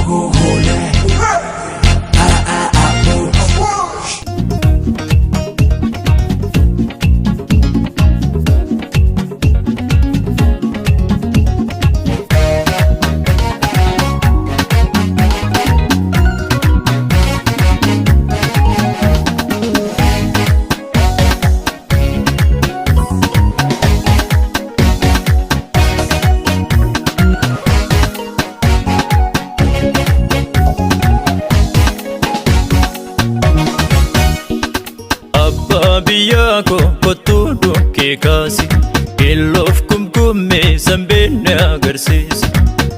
hoo hoolee. Aa aa aa. Abbaa biyyaa koo kottuu dhukkee kaasi. Qilloof kumkummee sanbeenne agarsiisi.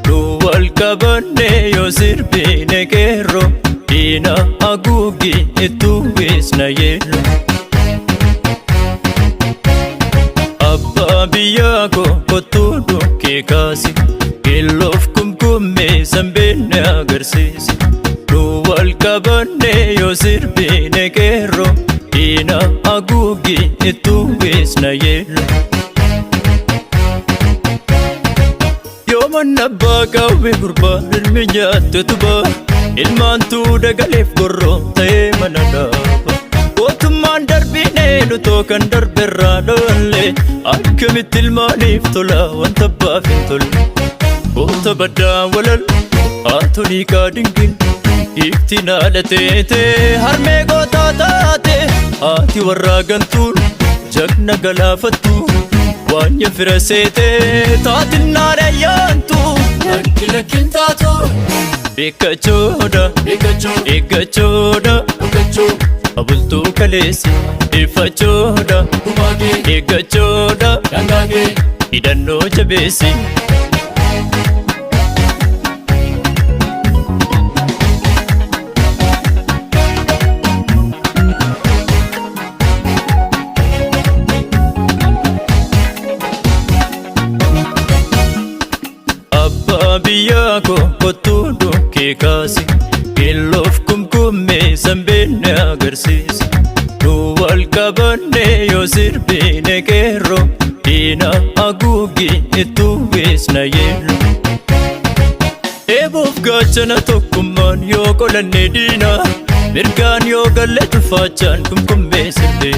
Nu wal qabanne yoo sirbine qeerroo. Diina haguugi itti uwwisna yeelloo. Abbaa biyyaa koo kottuu dhukkee kaasi. Qilloof kumkummee sanbeenne agarsiisi. Nu wal qabanne yoo sirbine qeerroo. Diina haguugi itti uwwisna yeelloo. Yoo manna abbaa qawwee gurbaa ilmi nyaatte tubaa. Ilmaantuu dagaleef gorroo ta'ee mana dhaaba. Gootummaan darbinee nutoo kan darberraa dhoolle. Akkamitti ilmaaniif tola wanta abbaaf hin tolle. Goota baddaa walal haatolii kaadingin. Giiftiin haadha teetee harmee gootaa taate. Haati warraa gantuun jagna galaafattu. Waanya fira seetee taatinaan ayyaantu. Lakki lakkin taatu. Beekachoodha Beekachoo. eeggachoodha Dhugachoo. abultuu kaleessi ifachoodha Gumaagee. eeggachoodha Dangaagee. hidhannoo jabeessi. Abbaa biyyaa koo kottuu dhukkee kaasi. Qilloof kumkummee sanbeenne agarsiisi. Nu wal qabanne yoo sirbine qeerroo. Diina haguugi itti uwwisna yeelloo. Eeboof gaachana tokkummaan yoo qolanne diina. Mirgaan yoo galle tulfaachaan kumkummee sirbee.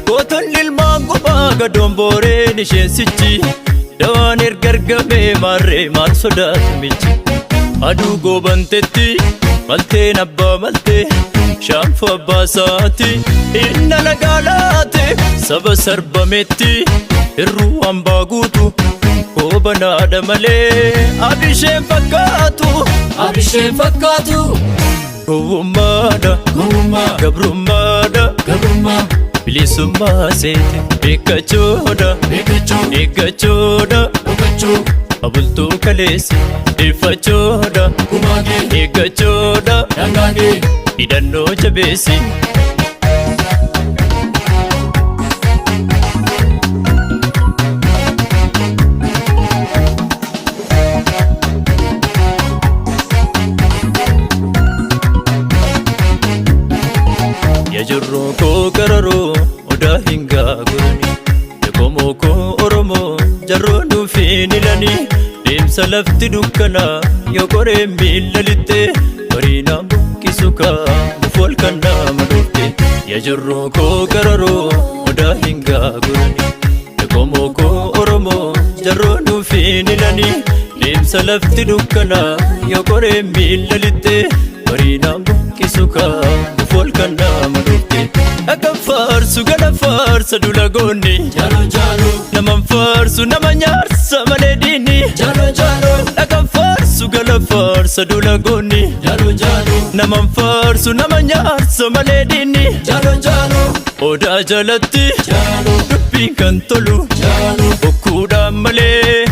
Gootonni ilmaan gubaa gadoon booreen isheen sichi. Dawaan erga argamee maarree maal sodaatu michi. Aduu goobantetti malteen abbaa maltee shaanfoo abbaa saati inna lagaa laate saba sarbametti hirruu hambaa guutu goobanaadha malee abisheen fakkaatu. Abisheen fakkaatu. Gowwummaadha Gowwummaa. gabrummaadha Gabrummaa. bilisummaa seete beekachoodha Beekachoo. eeggachoodha Dhugachoo. abultuu kaleessi ifachoodha Gumaagee. eeggachoodha Dangaagee. hidhannoo jabeessi. Yajurroo koo gararoo odaa hin gaagurani. Qomoo koo Oromoo jarroo nuufiin ilani. Deemsa lafti dukkanaa yoo qoreen miilla lixxe. Bariinaa buqqisu kaa nuuf wal kan nama dhufte. Yajurroo koo gararoo odaa hin gaagurani. Qomoo koo Oromoo jarroo nuufiin ilani. Deemsa lafti dukkanaa yoo qoreen miilla lixxe. Bariinaa buqqisu kaa nuuf wal kan nama dhufte. Akka faarsu gala faarsa dula goonni. Jaaloo jaaloo. Naman faarsu nama nyaarsa malee diinni. Jaaloo jaaloo. Dhagan faarsu gala faarsa dula goonni. Jaaloo jaaloo. Naman faarsu nama nyaarsa malee diinni. Jaaloo jaaloo. Odaa jalatti Jaaloo. dubbiin kan tolu. Jaaloo. Bokkuudhaan malee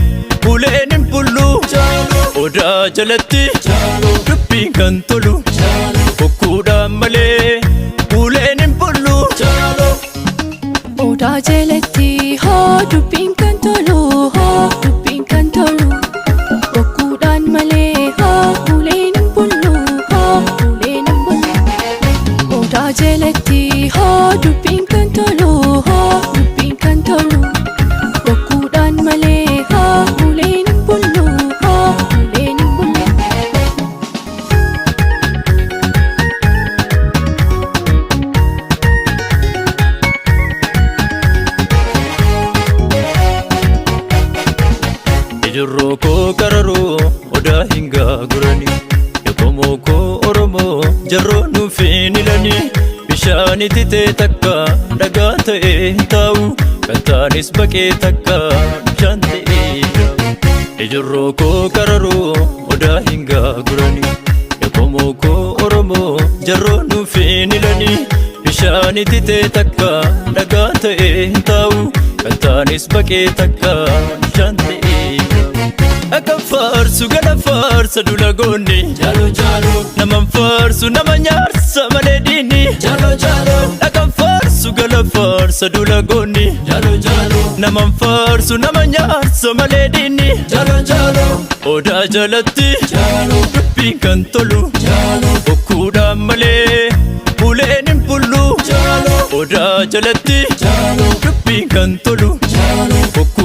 uleen hin bullu. Jaaloo. Odaa jalatti Jaaloo. dubbiin kan tolu. Jaaloo. Bokkuudhaan malee uleen hin bullu. Jaaloo. Odaa jalatti hoo dubbiin kan tolu hoo dubbiin kan tolu bokkuudhaan malee hoo uleen hin bullu hoo uleen hin bullu. Odaa jalatti hoo dubbiin kan tolu hoo dubbiin kan tolu bokkuudhaan malee hoo uleen hin bullu hoo uleen hin bullu. gaagurani. Qomoo koo Oromoo jarroo nuufiin ilani. Bishaan ititee takka dhagaa ta'ee taa'u. Kattaanis baqee takka bishaan ta'ee taa'u. Ijirroo koo kararoo odaa hin gaagurani. Qomoo koo Oromoo jarroo nuufiin ilani. Bishaan ititee takka dhagaa ta'ee taa'u. Kattaanis baqee takka bishaan ta'ee taa'u. Akka faarsu gala faarsa dula goonni. Jalo jalo. Naman faarsu nama nyaarsa malee diinni. Jalo jalo. Dhaqan faarsu gala faarsa dula goonni. Jalo jalo. Naman faarsu nama nyaarsa malee diinni. Jalo jalo. Odaa jalatti Jalo. dubbiin kan tolu. Jalo. Bokkuudhaan malee uleen hin bullu. Jalo. Odaa jalatti Jalo. dubbiin kan tolu. Jalo. Bokkuudhaan